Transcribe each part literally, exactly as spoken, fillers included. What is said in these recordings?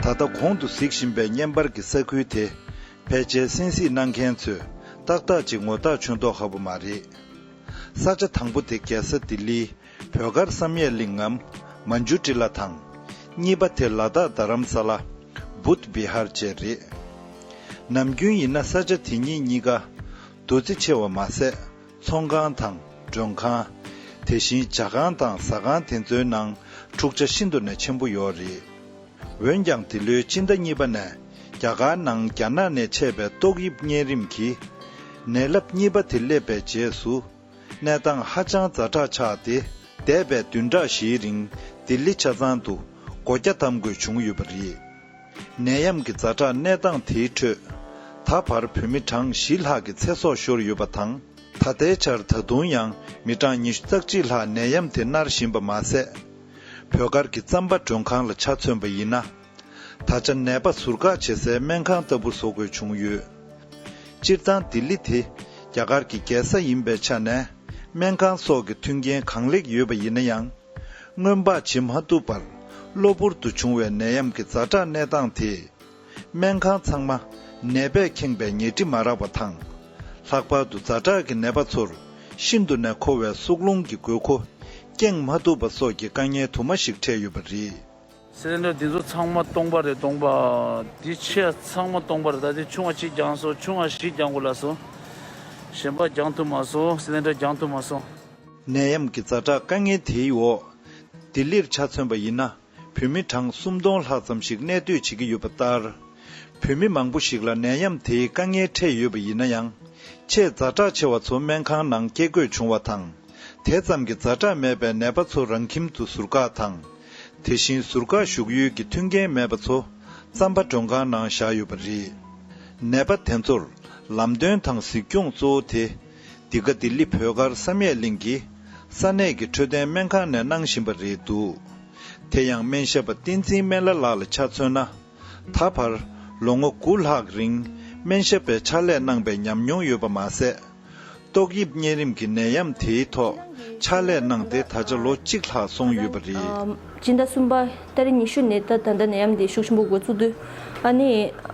ད་ལྟ་གོང་དུ་གཟིགས་བཞིན་པའི་བརྙན་པར་གྱི་ས་ཁུལ་དེ། ཕལ་ཆེར་གསན་གཟིགས་གནང་མཁན་ཚོས་ཏག་ཏག་ཅིག་ངོ་རྟགས་ཆོད་མདོག་ཁ་པོ་མ་རེད། ས་ཆ་དང་པོ་དེ་རྒྱལ་ས་ལྡི་ལིའི་བོད་སྒར་བསམ་ཡས་གླིང་ངམ་མན་ཇུ་ཊི་ལ་དང་། གཉིས་པ་དེ་ལ་དྭགས་རྡ་རམ་ས་ལ་བུདྡྷ་བི་ཧར་བཅས་རེད། ནམ་རྒྱུན་ཡིན་ན་ས་ཆ་དེ་གཉིས་གཉིས་ཀ་རྡོ་རྩིག་ཆེ་བ་མ་ཟད། ཚོང་ཁང་དང་མགྲོན་ཁང་། དེ་བཞིན་ཇ་ཁང་དང་ཟ་ཁང་དེ་ཚོའི་ནང་འཁྲུག་ཆ་ཤིན་ཏུ་ནས་ཆེན་པོ་ཡོད་རེད། འོན་ཀྱང་འདི་ལོའི་སྤྱི་ཟླ་གཉིས་པ་ནས་རྒྱ་གར་ནང་རྒྱ་ནག་ནས་མཆེད་པའི་ཏོག་དབྱིབས་གཉན་རིམས་ཀྱི་ནད་རླབས་གཉིས་པ་དེ་སླེབས་པའི་རྗེས་སུ། གནས་སྟངས་ཧ་ཅང་ཛ་དྲག་ཆགས་ཏེ། འདས་པའི་བདུན་ཕྲག་བཞིའི་རིང་ལྡི་ལི་ཆ་ཚང་དུ་སྒོ་རྒྱ་བསྡམ་དགོས་བྱུང་ཡོད་པ་རེད། ནད་ཡམས་ཀྱི་ཛ་དྲག་གནས་སྟངས་དེའི་ཁྲོད། ད་བར་བོད་མི་གྲངས་བཞི་ལྷག་གི་ཚེ་སྲོག་ཤོར་ཡོད་པ་དང་། ད་ལྟའི་ཆར་ད་དུང་ཡང་མི་གྲངས་ཉི་ཤུ་རྩ་གཅིག་ལྷག་ནད་ཡམས་དེ་མནར་བཞིན་པ་མ་ཟད། བོད་སྒར་གྱི་རྩམ་པ་མགྲོན་ཁང་ལ་ཆ་མཚོན་པ་ཡིན་ན། ད་ཆ་ནད་པ་ཟུར་བཀག་བྱེད་སའི་སྨན་ཁང་ལྟ་བུ་བཟོ་དགོས་བྱུང་ཡོད། སྤྱིར་བཏང་ལྡི་ལི་དེ་རྒྱ་གར་གྱི་རྒྱལ་ས་ཡིན་པའི་ཆ་ནས། སྨན་ཁང་སོགས་ཀྱི་མཐུན་རྐྱེན་གང་ལེགས་ཡོད་པ་ཡིན་ན་ཡང་། སྔོན་དཔག་བྱེད་མ་ཐུབ་པར་གློ་བུར་དུ་བྱུང་བའི་ནད་ཡམས་ཀྱི་ཛ་དྲག་གནས་སྟངས་དེས། སྨན་ཁང་ཚང་མ་ནད་པས་ཁེངས་པའི་ཉལ་ཁྲི་མ་རག་པ་དང་། ལྷག་པར་དུ་ཛ་དྲག་གི་ནད་པ་ཚོར་ཤིན་ཏུ་ནས་མཁོ་བའི་སྲོག་རླུང་གི་དགོས་མཁོ་སྐྱེང་མ་ཐུབ་པ་སོགས་ཀྱི་དཀའ་ངལ་དུ་མ་ཞིག་འཕྲད་ཡོད་པ་རེད། སི་ལིན་ཌར་འདི་ཚོ་ཚང་མ་སྟོང་པ་རེད། སྟོང་པ། འདི་ཆེ་ཚང་མ་སྟོང་པ་རེད། ད་འདི་ཆུང་བ་གཅིག་རྒྱང་སོང་། ཆུང་བ་བཞི་རྒྱང་དགོས་ལ་སོང་། གཞན་པ་རྒྱང་ཐུབ་མ་སོང་། སི་ལིན་ཌར་རྒྱང་ཐུབ་མ་སོང་། ནད་ཡམས་ཀྱི་ཛ་དྲག་དཀའ་ངལ་དེའི་འོག་ལྡི་ལིར་ཆ་མཚོན་པ་ཡིན་ན། བོད་མི་གྲངས་སུམ་སྟོང་ལྷག་ཙམ་ཞིག་གནས་སྡོད་བྱེད་ཀྱི་ཡོད་པ་ལྟར། བོད་མི་མང་པོ་ཞིག་ལ་ནད་ཡམས་དེའི་དཀའ་ངལ་འཕྲད་ཡོད་པ་ཡིན་ན་ཡང་། ཆེས་ཛ་དྲག་ཆེ་བ་ཚོ་སྨན་ཁང་ནང་སྐྱེལ་དགོས་བྱུང་བ་དང་། དེ་ཙམ་གྱི་ཛ་དྲག་མེད་པའི་ནད་པ་ཚོ་རང་ཁྱིམ་དུ་ཟུར་བཀག་དང་། དེ་བཞིན་ཟུར་བཀག་བཞུགས་ཡུལ་གྱི་མཐུན་རྐྱེན་མེད་པ་ཚོ་རྩམ་པ་མགྲོན་ཁང་ནང་བཞག་ཡོད་པ་རེད། ནད་པ་དེ་ཚོར་ལམ་སྟོན་དང་གཟིགས་སྐྱོང་གཙོ་བོ་དེ། འདི་ག་ལྡི་ལི་བོད་སྒར་བསམ་ཡས་གླིང་གི་ས་གནས་ཀྱི་འཕྲོད་བསྟེན་སྨན་ཁང་ནས་གནང་བཞིན་པ་རེད་འདུག་དེ་ཡང་སྨན་ཞབས་པ་བསྟན་འཛིན་སྨན་བླ་ལགས་ལ་ཆ་མཚོན་ན། ད་བར་ལོ་ངོ་དགུ་ལྷག་རིང་སྨན་ཞབས་པའི་ཕྱག་ལས་གནང་པའི་ཉམས་མྱོང་ཡོད་པ་མ་ཟད། ཏོག་དབྱིབས་གཉན་རིམས་ཀྱི་ནད་ཡམས་དེའི་ཐོག་ཕྱག་ལས་གནང་སྟེ་ད་ཆ་ལོ་གཅིག་ལྷག་སོང་ཡོད་པ་རེད། ཨམ། སྤྱི་ཟླ་གསུམ་པ་ཏ་རིག་ཉི་ཤུ་ནས་ད་ད་ལྟ་ནད་ཡམས་འདི་ཤུགས་ཆེན་པོ་འགོ་ཚུགས་དུས། ཨ་ནི།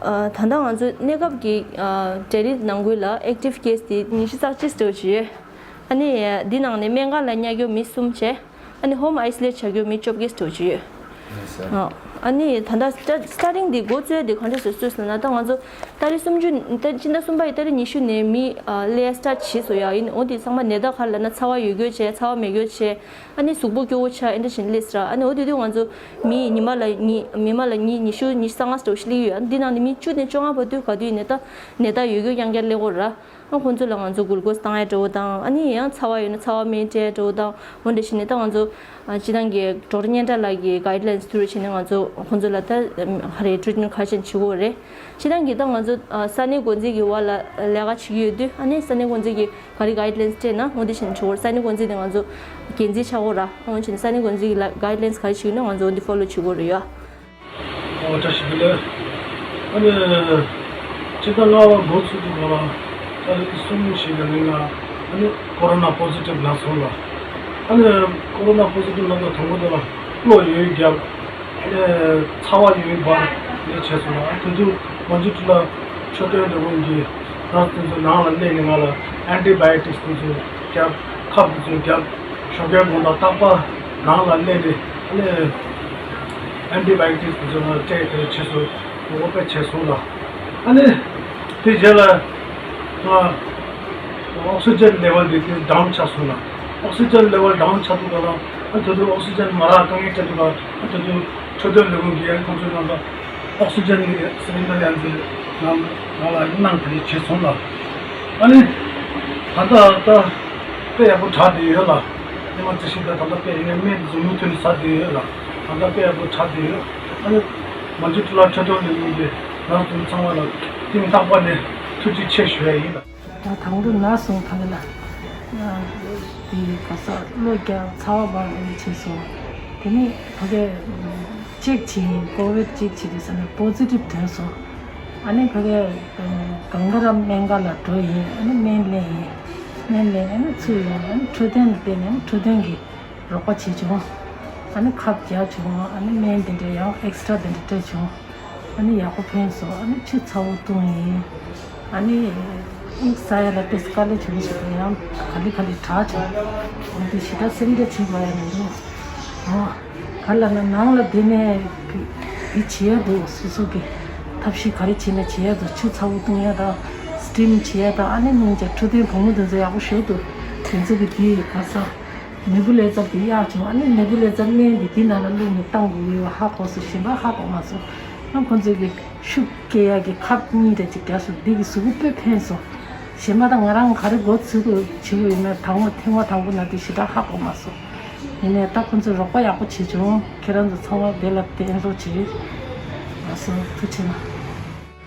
ཨ། ད་ལྟ་ང་ཚོ་གནས་སྐབས་ཀྱི་ཨ་ཌེ་ལི་ནང་ཁུལ་ལ་ཨེག་ཊིབ་ཁེ་སི་དེ་ཉི་ཤུ་རྩ་གཅིག་ཙམ་ཅིག་ཡོད། ཨ་ནི་འདི་ནང་ནས་སྨན་ཁང་ལ་ཉར་རྒྱུ་མི་གསུམ་བྱས། ཨ་ནི་ཧོམ་ཨའི་སོ་ལེཊ་བྱ་རྒྱུ་མི་བཅོ་བརྒྱད་ཙམ་ཅིག་ཡོད། ཨ། ཨ་ནི་ད་ལྟ་སི་ཊ་སི་ཊར་ཊིང་འདི་འགོ་བཙུགས་དེ་ག་འདྲ་བཟོས་སོང་ཟེར་ན། ད་ང་ཚོ་ཏ་རིག་སུམ་ཅུ། ད་སྤྱི་ཟླ་གསུམ་པ་ཡི་ཏ་རིག་ཉི་ཤུ་ནས་མི་ཨ་སླེབས་སི་ཊར་ཊི་བྱས་སོང་ཡ། ཡིན་འོ་དེ་ཚང་མ་ནད་རྟགས་ག་རེ་ལབ་ན་ཚ་བ་ཡོད་རྒྱུ་བྱས། ཚ་བ་མེད་རྒྱུ་བྱས། ཨ་ནི་གཟུགས་པོ་སྐྱོ་བོ་ཆགས། ཨེ་འདྲ་བྱས་ནས་སླེབས་སོང་ར། ཨ་ནི་འོ་དེ་དུས་ང་ཚོ་མི་ཉི་མ་ལ་གཉིས། མི་མ་ལ་གཉིས། ཉི་ཤུ། ཉི་ཤུ་རྩ་ལྔ་ཙམ་ཞིག་སླེབས་ཡོད། ཨ་ནི་འདི་ནང་ནས་མི་བཅུ་ནས་བཅོ་ལྔ་བར་དུ་ག་དུས་ཡིན་ནའི་ད་ནད་རྟགས་ཡོད་རྒྱུ་རྐྱང་རྐྱང་སླེབས་ཀྱི་ཡོད་ར། ཨ། ཁོང་ཚོ་ལ་ང་ཚོ་གུལ་ཀོ་སི་བཏང་ཡ་འདྲ་བོ་དང་། ཨ་ནི་ཡང་ཚ་བ་ཡོད་ན་ཚ་བ་སྨན་སྤྲད་ཡ་འདྲ་བོ་དང་། འོ་འདྲ་བྱས་ནས་ད་ང་ཚོ་ཨ་སྤྱིར་བཏང་གི་ཌོག་ཊར་སྙན་གྲགས་ལགས་ཀྱི་གའིཌ་ལའིན་སི་བརྒྱུད་བྱས་ནས་ང་ཚོ་ཁོང་ཚོ་ལ་ད་ཨམ་ག་རེ་ཊི་རིཊ་མེན་ཊི་ག་རེ་བྱས་ནས་བྱེད་ཀྱི་ཡོད་རེད། སྤྱིར་བཏང་གི་ད་ང་ཚོ་ཨ་ས་གནས་འགོ་འཛིན་གྱི་འོག་ལ་ལས་ཀ་བྱེད་ཀྱི་ཡོད་དུས། ཨ་ནི་ས་གནས་འགོ་འཛིན་གྱིས་ག་རེ་གའིཌ་ལའིན་སི་སྤྲད་ན་འོ་འདྲ་བྱས་ནས་བྱེད་ཀྱི་ཡོད་རེད། ས་གནས་འགོ་འཛིན་དེ་ང་ཚོ་འགན་འཛིན་ཆགས་ཀྱི་ཡོད་ར། འོ་འདྲ་བྱས་ནས་ས་གནས་འགོ་འཛིན་གྱིས་ལ་གའིཌ་ལའིན་སི་ག་རེ་བྱེད་ཀྱི་ཡོད་ན་ང་ཚོ་འོ་འདི་ཕོ་ལོ་བྱེད་ཀྱི་ཡོད་རེད་ཡ། ཨོ། བཀྲ་ཤིས་བདེ་ལེགས། ཨ་ནི་སྤྱི་ཟླ་ལྔ་པ་འགོ་ཚུགས་དུས་སྒང་ལ་ཏ་རིག་གསུམ་ཞིག་གི་རིང་ལ་ཨ་ནི་ཀོ་རོ་ན་པོ་ཟི་ཊིབ་ལངས་སོང་ལ། ཨ་ནི་ཀོ་རོ་ན་པོ་ཟི་ཊིབ་ལངས་དུས་དང་པོ་དེ་ལ་གློ་ཡོད་རྒྱབ། ཨ་ནི་ཚ་བ་ཡོད་འབར་ལས་བྱས་སོང་ལ། ཨ་དེ་དུས་མན་ཇུ་ཊི་ལ་འཕྲོད་བསྟེན་ལས་ཁུངས་ཀྱི་ནར་སི་དེ་ཚོ་ནང་ལ་སླེབས་ནས་ང་ལ་ཨན་ཊི་བ་ཡོ་ཊིག་སི་དེ་ཚོ་རྒྱབ། ཁབ་དེ་ཚོ་རྒྱབ། ཞོགས་ཀའི་དགོང་དག་རྟག་པར་ནང་ལ་སླེབས་ནས་ཨ་ནི་ཨན་ཊི་བ་ཡོ་ཊིག་སི་དེ་ཚོ་ང་སྤྲད་དེ་བྱས་སོང་། འོ་དཔེ་བྱས་སོང་ལ། ཨ་ནི་དེ་རྗེས་ལ་ང་ཨོག་སི་ཇན་ལེ་ཝལ་དེ་དེ་ཌའུན་ཆགས་སོང་ལ། ཨོག་སི་ཇན་ལེ་ཝལ་ཌའུན་ཆགས་དུས་སྒང་ལ། ཨ་དེ་དུས་ཨོག་སི་ཇན་མ་རག་དཀའ་ངལ་འཕྲད་དུས་སྒང་ལ། ཨ་དེ་དུས་འཕྲོད་བསྟེན་ལས་ཁུངས་ཀྱིས་ཁོང་ཚོའི་ནང་ལ་ཨོག་སི་ཇན་གྱི་སི་ལིན་ཌར་ཡང་ཅིག་ང་ང་ལ་གནང་དེ་བྱས་སོང་ལ། ཨ་ནི་ད་ལྟ་ད་དཔེ་ཡག་པོ་དྲག་བསྡད་ཡོད་ལ། ཉི་མ་གཅིག་ཤིག་ད་ད་ལྟ་དཔེ་ཡིན་ན་སྨན་དེ་ཚོ་མུ་མཐུད་ནས་ཟ་བསྡད་ཡོད་ལ། ད་ལྟ་དཔེ་ཡག་པོ་དྲག་བསྡད་ཡོད། ཨ་ནི་མན་ཇུ་ཊི་ལ་འཕྲོད་བསྟེན་ལས་ཁུངས་ཀྱི་ནར་སི་ཚང་མ་ལ་སྙིང་ཐག་པ་ནས་ཐུགས་རྗེ་ཆེ་ཞུ་ཡ་ཡིན་ལ། ད་དང་པོ་ན་སོང་ད་ག་ལ། དེ་ག་ས་གློ་རྒྱག་ཚ་བ་འབར་འོ་བྱས་སོང་། དེ་ནས་ཕ་གི་ཅེག་བྱས་ཡིན། ཀོ་བིཌ་ཅེག་བྱས་དུས་ས་ནས་པོ་ཟི་ཊིབ་ཐོན་སོང་། ཨ་ནི་ཕ་གི་གངས་ར་སྨན་ཁང་ལ་འགྲོ་ཡིན། ཨ་ནི་སྨན་ལེན་ཡིན། སྨན་ལེན་ཨ་ནི་ཚུར་ཡོང་། ཨ་ནི་འཕྲོད་བསྟེན་ལ་བརྟེན་ནས་ཨ་ནི་འཕྲོད་བསྟེན་གྱི་རོགས་པ་བྱས་བྱུང་། ཨ་ནི་ཁབ་རྒྱག་བྱུང་། ཨ་ནི་སྨན་དེ་འདྲ་ཡང་ཨེག་སི་ཊ་ར་དེ་འདྲ་སྤྲད་བྱུང་། ཨ་ནི་ཡག་པོ་ཕན་སོང་། ཨ་ནི་ཆུ་ཚ་བོ་བཏུང་ཡིན། ཨ་ནི་དབྱིངས་ས་ཡ་ལ་ཏེ་དཀའ་ལས་བྱུང་ཞིག་ཡང་ག་ལེ་ག་ལེ་དྲག་བྱུང་། འོ་དེ་ཞེ་དྲག་སེམས་ཁྲལ་བྱེད་པ་ཡང་མི་འདུག་འོ་ག་ལ་ན་ནང་ལ་བསྡད་ནས་དེ་བྱེད་ཡ་འདུག་སོ་སོ་གི་ཐབས་ཤེས་ག་རེ་བྱེད་ན་བྱེད་ཡ་འདུག་ཆུ་ཚ་བོ་བཏུང་ཡ་དང་སི་ཊིམ་བྱེད་ཡ་དང་། ཨ་ནི་སྙིང་རྗེ། འཕྲོད་བསྟེན་བུ་མོ་དེ་ཚོ་ཡག་པོ་ཞེ་པོ་འདུག་དེ་ཚོ་གི་དེ་ག་ས། ནེ་བུ་ལེ་ཛར་དེ་གཡར་བྱུང་། ཨ་ནི་ནེ་བུ་ལེ་ཛར་སྨན་དེ་དེ་ནང་ལ་བླུགས་ནས་བཏང་དགོས་ཡོད་པ་ཧ་གོ་སོང་། གཞན་པ་ཧ་གོ་མ་སོང་། ཨ་ཁོ་ཚོས་ཀྱི་ཤུགས་སྐྱེད་ཡག་གི་ཁབ་གཉིས་རེ་ཅིག་བརྒྱབ་སོང་། འདི་གི་གཟུགས་པོ་དཔེ་ཕན་སོང་། གཞན་པ་དང་ང་རང་ག་རེ་འགོ་ཚུགས་དགོས་བྱེད་དགོས་ཡོད་མེད་དང་པོ་ཐེངས་མ་དང་པོ་ན་དེ་ཞེ་དྲག་ཧ་གོ་མ་སོང་། ཡིན་ནའི་ད་ཁོ་ཚོས་རོགས་པ་ཡག་པོ་བྱེད་བྱུང་། ཁྱེད་རང་ཚོ་ཚང་མ་དེ་ལ་བརྟན་བཞུགས་བྱེད། ལགས་སོ། ཐུགས་རྗེ་གནང་།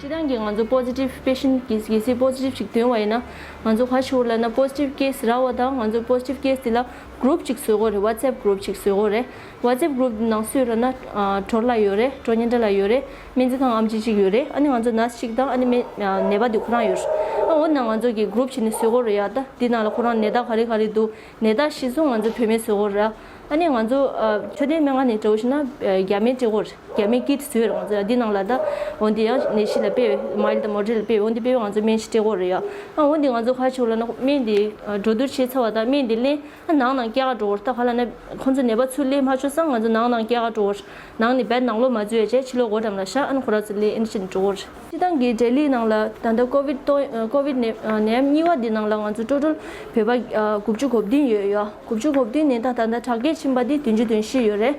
སྤྱིར་བཏང་གི་ང་ཚོ་པོ་ཛི་ཊིབ་པེ་ཤེན་གི་གལ་སྲིད་པོ་ཛི་ཊིབ་ཅིག་ཐོན་པ་ཡིན་ན། ང་ཚོ་ག་རེ་བྱེད་དགོས་རེད་ལབ་ན། པོ་ཛི་ཊིབ་ཀེ་སི་རག་པ་དང་ང་ཚོ་པོ་ཛི་ཊིབ་ཀེ་སི་དེ་ལ་གུ་རུབ་ཅིག་བཟོ་དགོས་རེད། ཝ་ཊི་སི་ཨེབ་གུ་རུབ་ཅིག་བཟོ་དགོས་རེད། ཝ་ཊི་སི་ཨེབ་གུ་རུབ་ནང་སུ་ཡོད་ལབ་ན། ཨ། གྲོར་ལགས་ཡོད་རེད། གྲོ་ཉན་ཁྲ་ལགས་ཡོད་རེད། སྨན་རྩིས་ཁང་ཨེམ་ཆི་གཅིག་ཡོད་རེད། ཨ་ནི་ང་ཚོ་ནར་སི་གཅིག་དང་། ཨ་ནི་སྨན། ཨ། ནད་པ་དེ་ཁོ་རང་ཡོད་རེད། ཨ། འོ་ན་ང་ཚོ་གི་གུ་རུབ་བྱས་ནས་བཟོ་དགོས་རེད་ཡ། ད་འདི་ནང་ལ་ཁོ་རང་ནད་རྟགས་ག་རེ་ག་རེ་འདུག་ནད་རྟགས་གཞིར་བཟུང་ང་ཚོ་བོད་སྨན་བཟོ་དགོས་རེད། ཨ་ནི་ང་ཚོ། ཨ། འཕྲོད་བསྟེན་སྨན་ཁང་ནས་སྤྲད་དགོས་ཤེ་ན། ཨ། རྒྱ་སྨན་སྤྲད་དགོས་རེད། རྒྱ་སྨན་ཀིཊ་བཟོས་རེད་ང་ཚོ་ཡ། འདི་ནང་ལ་ད་འོ་འདི་ཡང་ནད་གཞི་ལ་དཔེ་མའིལ་དང་མོ་ཌེ་རེཊ་ལ་དཔེ་འོ་འདི་དཔེ་ང་ཚོ་སྨན་ཞིག་སྤྲད་དགོས་རེད་ཡ། ཨ། འོ་འདི་ང་ཚོ་ག་རེ་བྱེད་དགོས་ལབ་ན། སྨན་འདི། ཨ། འགྲོ་བསྡུར་བྱས་ཚར་བ་དང་སྨན་འདི་ལེན། ཨ། ནང་ནང་སྐྱེལ་ག་འགྲོ་དགོས་རེད། ད་ག་ལབ་ན་ཁོང་ཚོ་ནད་པ་ཚུར་ལེན་མ་ཆོག་ཙང་ང་ཚོ་ནང་ནང་སྐྱེལ་ག་འགྲོ་དགོས་རེད། ནང་ནས་བེཌ་ནང་ལོགས་མ་འཛུལ་ཡ་བྱས་ཕྱི་ལོགས་སྒོ་འགྲམ་ལ་བཞག་ཨ་ནི་ཁོ་རང་ཚོ་ལས་ཨེ་འདྲ་བྱས་ནས་འགྲོ་གི་རེད། སྤྱིར་བཏང་གི་ལྡི་ལི་ནང་ལ་ད་ལྟ་ཀོ་ཝིཌ་ཏོ། ཨ། ཀོ་ཝིཌ་ནད། ཨ། ནད་ཡམས་གཉིས་པ་འདི་ནང་ལ་ང་ཚོ་ཊོ་ཊལ་བོད་པ། ཨ། དགུ་བཅུ་གོ་བདུན་ཡོད་ཡོད། དགུ་བཅུ་གོ་བདུན་ནས་ད་ད་ལྟ་དྲག་སྐྱེད་ཕྱིན་པ་འདི་བདུན་ཅུ་དོན་བཞི་ཡོད་རེད།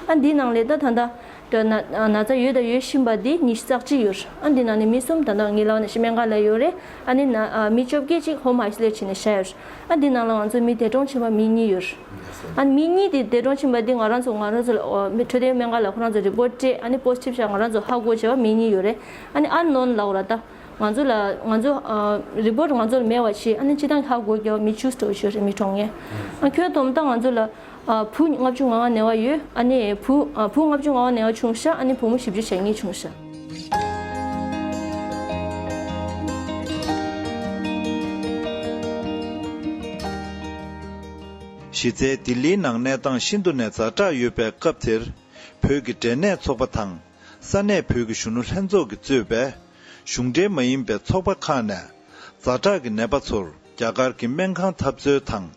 ཨ། འདི་ནང་ལས་ད་ད་ལྟ་ན། ན་ཚ་ཡོད་དང་ཡོད་བཞིན་པ་འདི་ཉི་ཤུ་རྩ་གཅིག་ཡོད་རེད། ཨ། འདི་ནང་ནས་མི་གསུམ་ད་ལྟ་ངའི་ལག་ནས་ཤི་སྨན་ཁང་ལ་ཡོད་རེད། ཨ་ནི་ན། ཨ། མི་བཅོ་བརྒྱད་ཅིག་ཧོམ་ཨའི་སོ་ལེཊ་བྱས་ནས་བཞག་ཡོད་རེད། ཨ། འདི་ནང་ལ་ང་ཚོ་མི་འདས་གྲོངས་ཕྱིན་པ་མི་གཉིས་ཡོད་རེད། ཨ། མི་གཉིས་དེ་འདས་གྲོངས་ཕྱིན་པ་དེ་ང་རང་ཚོ། ང་རང་ཚོ་ལ། ཨོ། མི་འཕྲོད་བསྟེན་སྨན་ཁང་ལ་ཁོ་རང་ཚོ་རི་པོཊ་སྤྲད། ཨ་ནི་པོ་ཛི་ཊིབ་ཤག་ང་རང་ཚོ་ཧ་གོ་བྱས་པ་མི་གཉིས་ཡོད་རེད། ཨ་ནི་ཨན་ནོན་ལབ་ར་ད་ང་ཚོ་ལ། ང་ཚོ། ཨ། རི་པོཊ་ང་ཚོ་ལ་མེད་པ་བྱས། ཨ་ནི་སྤྱིར་བཏང་ཧ་གོ་བྱས་པ་མི་བཅུ་ཙམ་ཡོད་རེད། མི་གྲོངས་མཁན། ཨ། ཁྱོན་བསྡོམས་ད་ང་ཚོ་ལ། ཨ། བུ་ལྔ་བཅུ་ང་ལྔ་ནད་པ་ཡོད། ཨ་ནི་བུ། ཨ། བུ་ལྔ་བཅུ་ང་ལྔ་ནད་པ་བྱུང་ཤག་ཨ་ནི་བུ་མོ་བཞི་བཅུ་ཞེ་གཉིས་བྱུང་ཤག་གཞི་རྩའི་ལྡི་ལིའི་ནང་གནས་སྟངས་ཤིན་ཏུ་ནས་ཛ་དྲག་ཡོད་པའི་སྐབས་དེར། བོད་ཀྱི་འབྲས་ནད་ཚོགས་པ་དང་ས་གནས་བོད་ཀྱི་གཞོན་ནུ་ལྷན་ཚོགས་ཀྱིས་གཙོས་པའི་གཞུང་འབྲེལ་མ་ཡིན་པའི་ཚོགས་པ་ཁག་ནས་ཛ་དྲག་གི་ནད་པ་ཚོར་རྒྱ་གར་གྱི་སྨན་ཁང་འཐབ་རྩོད་དང་།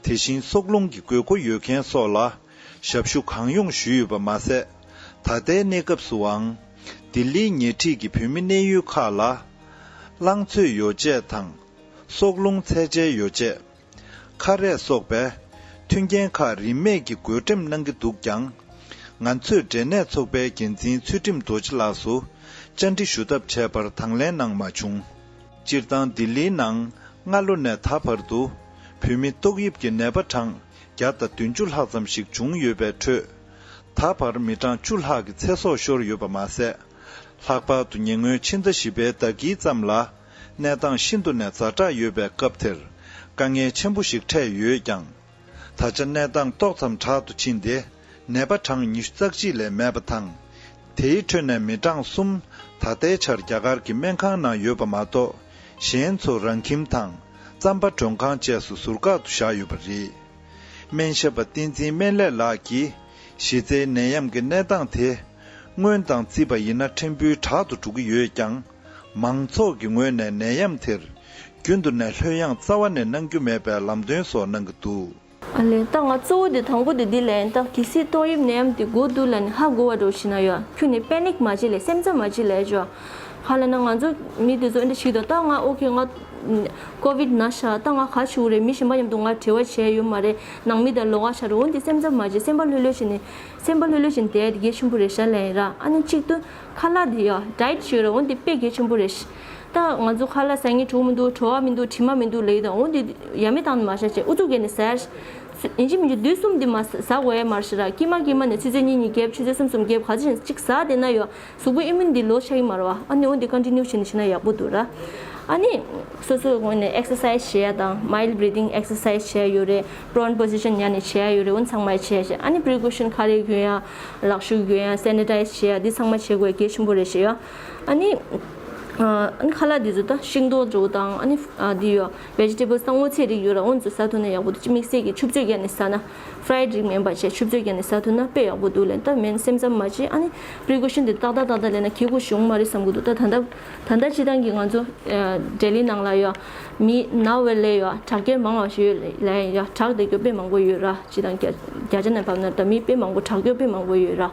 དེ་བཞིན་སྲོག་རླུང་གི་དགོས་མཁོ་ཡོད་མཁན་སོགས་ལ་ཞབས་ཞུ་གང་ཡོང་ཞུས་ཡོད་པ་མ་ཟད། ད་ལྟའི་གནས་སྐབས་སུའང་ལྡི་ལིའི་ཉེ་འཁྲིས་ཀྱི་བོད་མི་གནས་ཡུལ་ཁག་ལ་རླངས་བཙོས་ཡོ་བྱད་དང་། སྲོག་རླུང་ཚད་འཇལ་ཡོ་བྱད། ཁ་རས་སོགས་པའི་མཐུན་རྐྱེན་ཁག་རིན་མེད་ཀྱིས་བགོ་འགྲེམས་གནང་གི་འདུག་ཀྱང་། ང་ཚོས་འབྲས་ནད་ཚོགས་པའི་འགན་འཛིན་ཚུལ་ཁྲིམས་རྡོ་རྗེ་ལགས་སུ་བཅར་འདྲི་ཞུ་ཐབས་བྱས་པར་དང་ལེན་གནང་མ་བྱུང་། སྤྱིར་བཏང་ལྡི་ལིའི་ནང་སྔ་ལོ་ནས་ད་བར་དུ་བོད་མི་ཏོག་དབྱིབས་ཀྱི་ནད་པ་གྲངས་བརྒྱ་དང་བདུན་ཅུ་ལྷག་ཙམ་ཞིག་བྱུང་ཡོད་པའི་ཁྲོད། ད་བར་མི་གྲངས་བཅུ་ལྷག་གི་ཚེ་སྲོག་ཤོར་ཡོད་པ་མ་ཟད། ལྷག་པར་དུ་ཉེ་སྔོན་ཕྱི་ཟླ་བཞི་པའི་ཟླ་དཀྱིལ་ཙམ་ལ་གནས་སྟངས་ཤིན་ཏུ་ནས་ཛ་དྲག་ཡོད་པའི་སྐབས་དེར་དཀའ་ངལ་ཆེན་པོ་ཞིག་འཕྲད་ཡོད་ཀྱང་། ད་ཆ་གནས་སྟངས་ཏོག་ཙམ་དྲག་ཏུ་ཕྱིན་ཏེ་ནད་པ་གྲངས་ཉི་ཤུ་རྩ་གཅིག་ལས་མེད་པ་དང་། དེའི་ཁྲོད་ནས་མི་གྲངས་གསུམ་ད་ལྟའི་ཆར་རྒྱ་གར་གྱི་སྨན་ཁང་ནང་ཡོད་པ་མ་གཏོགས། གཞན་ཚོ་རང་ཁྱིམ་དང་རྩམ་པ་མགྲོན་ཁང་བཅས་སུ་ཟུར་བཀག་ཏུ་བཞག་ཡོད་པ་རེད། སྨན་ཞབས་པ་བསྟན་འཛིན་སྨན་ལེགས་ལགས་ཀྱིས། གཞི་རྩའི་ནད་ཡམས་ཀྱི་གནས་སྟངས་དེ། སྔོན་དང་བརྩིས་པ་ཡིན་ན་ཕྲན་བུ་དྲག་ཏུ་འགྲོ་གི་ཡོད་ཀྱང་། མང་ཚོགས་ཀྱི་ངོས་ནས་ནད་ཡམས་དེར་རྒྱུན་དུ་ནས་ལྷོད་ཡངས་རྩ་བ་ནས་གནང་རྒྱུ་མེད་པའི་ལམ་སྟོན་སོགས་གནང་གི་འདུག། ཨ་ལས། ད་ང་གཙོ་བོ་དེ་དང་པོ་དེ་འདི་ལན། ད་གལ་སྲིད་ཏོག་དབྱིབས་ནད་ཡམས་དེ་འགོ་འདུག་ལབ་ནས་ཧ་གོ་བ་འགྲོ་ཕྱིན་ན་ཡོད། ཁྱོན་ནས་པེ་ནིག་མ་བྱེད་ལས། སེམས་འཚབ་མ་བྱེད་ལས་ཅོ། ཧ་ལས་ན་ང་ཚོ་མི་དེ་ཚོ་འདི་ཞིག་ཏུ་ད་ང་ཨོ་ཁེ་ང་ཀོ་ཝིད་ན་ཤག་ད་ང་ག་བྱེད་དགོས་རེད། མི་གཞན་པ་མཉམ་དུ་ང་འབྲེལ་བ་བྱས་ཡོད་མ་རེད། ནང་མི་དང་ལོགས་ཀ་ཤག་རེད། འོན་ཏེ་སེམས་འཚབ་མ་བྱེད། སེམས་པ་ལྷོད་ལྷོད་བྱས་ནས། སེམས་པ་ལྷོད་ལྷོད་བྱས་ནས་བསྡད་དེ་གལ་ཆེན་པོ་རེད་ཤག་ལབ་ཡིན་ར། ཨ་ནི་གཅིག་ཏུ་ཁ་ལག་དེ་ཡ་ཌའེ་ཊི་ཞུ་ར། འོན་ཏེ་དཔེ་གལ་ཆེན་པོ་རེད་ཤག་ད་ང་ཚོ་ཁ་ལག་ཟ་སྙིང་བྲོ་མི་འདུག། བྲོ་བ་མི་འདུག། དྲི་མ་མི་འདུག་ལབ་ཡོད་དང་། འོན་ཏེ་ཡ་མེད་བཏང་ནས་མ་བཞག་བྱས་ཨུ་ཚུགས་བརྒྱབ་ནས་ཟ་ཡ། ཡིན་གཅིག་མིན་གཅིག་དུས་གསུམ་འདི་མ་ཟ་དགོས་ཡ་མ་རེད་ཤག་ར། དཀྱིལ་མ་དཀྱིལ་མ་ནས་ཆུ་ཚོད་གཉིས་གཉིས་བརྒྱབ། ཆུ་ཚོད་གསུམ་གསུམ་བརྒྱབ། ག་ཚོད་ཅིག་ཟ་བསྡད་ན་ཡ་གཟུགས་པོ་ཨིམ་མུན་འདི་ལོ་ཆགས་ཀྱི་མ་རེད་བ། ཨ་ནི་འོན་ཏེ་ཀོན་ཊི་ནིའུ་བྱས་ནས་བྱས་ན་ཡག་པོ་འདུག་ར། ཨ་ནི་སོ་སོའི་ངོས་ནས་ཨེག་སར་སའི་ཛི་བྱེད་ཡ་དང་། མའིལ་ཌི་བྷི་རི་ཐིང་ཨེག་སར་སའི་ཛི་བྱེད་ཡ་ཡོད་རེད། པོ་རོན་པོ་ཟི་ཤན་ཉར་ནས་བྱེད་ཡ་ཡོད་རེད། འོ་ཚང་མ་བྱེད་ཡ་བྱས། ཨ་ནི་པི་རི་ཀོ་ཤན་ག་རེ་གྱོན་ཡ། ལག་ཤུབས་གྱོན་ཡ། སེ་ནི་ཊའིཛ་བྱེད་ཡ། འདི་ཚང་མ་བྱེད་དགོས་གལ་ཆེན་པོ་རེད་ཤག་ཡ། ཨ་ནི་ ཨ་ནི་ཁ་ལག་འདི་ཚོ་ད་ཤིང་ཏོག་འདྲ་བོ་དང་ཨ་ནི་ཨ་འདི་ཡོད་vegetables ད་སྔོ་ཚལ་རིགས་ཡོད་ར། འོ་འདི་ཚོ་ཟ་ཐུབ་ན་ཡག་པོ་འདུག་ཅིག་དམིགས་བསལ་གྱི་ཆུ་ཚོད་བརྒྱབ་ནས་ཟ་ན། fried རིགས་མིན་པ་བྱས་ཆུ་ཚོད་བརྒྱབ་ནས་ཟ་ཐུབ་ན་དཔེ་ཡག་པོ་འདུག་ལབ། ད་མེན་སེམས་ཙམ་མ་བྱེད། ཨ་ནི་precaution འདི་ཏག་ཏག་ཏག་ཏག་ལེན་ན་ཁེ་གུ་ཞུང་མ་རེད་བསམ་གི་འདུག་ད་ད་ལྟ་ད་ལྟ་སྤྱི་བཏང་གི་ང་ཚོ་ཨ་ལྡི་ལི་ནང་ལ་ཡོད་མི་ན་བ་ལས་ཡོད་དྲག་སྐྱེད་མང་བ་ཞིག་ཡོད་ལ་ཡོད་དྲག་བསྡད་རྒྱུ་དཔེ་མང་པོ་ཡོད་ར། སྤྱི་བཏང་བརྒྱ་བརྒྱ་ཆ་ནས་བབས་ན་ད་མི་དཔེ་མང་པོ་དྲག་སྐྱེད་དཔེ་མང་པོ་ཡོད་ར།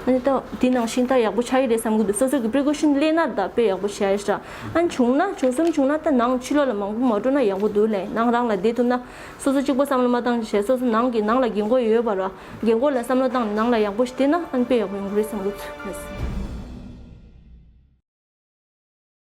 ཨ་ནི་ད་འདི་ནང་བཞིན་ད་ཡག་པོ་ཆགས་ཀྱི་རེད་བསམ་གི་འདུག་སོ་སོ་གི་precaution ལེན་ན་ད་དཔེ་ཡག་པོ་ཆགས་ཤག་ཨ་ནི་བྱུང་ན་བྱུང་སེམས་བྱུང་ན་ད་ནང་ཕྱི་ལོགས་ལ་མང་པོ་མ་འགྲོ་ན་ཡག་པོ་འདུག་ལབ། ནང་རང་ལ་བསྡད་ཐུབ་ན་སོ་སོ་གཅིག་པོ་བསམ་བློ་མ་བཏང་བྱས་སོ་སོ་ནང་གི་ནང་ལ་རྒན་གོག་ཡོད་པ་ར། རྒན་གོག་ལ་བསམ་བློ་བཏང་ནས་ནང་ལ་ཡག་པོ་ཞིག་བསྡད་ན་ཨ་ནི་དཔེ་ཡག་པོ་ཡོང་གི་རེད་བསམ་གི་འདུག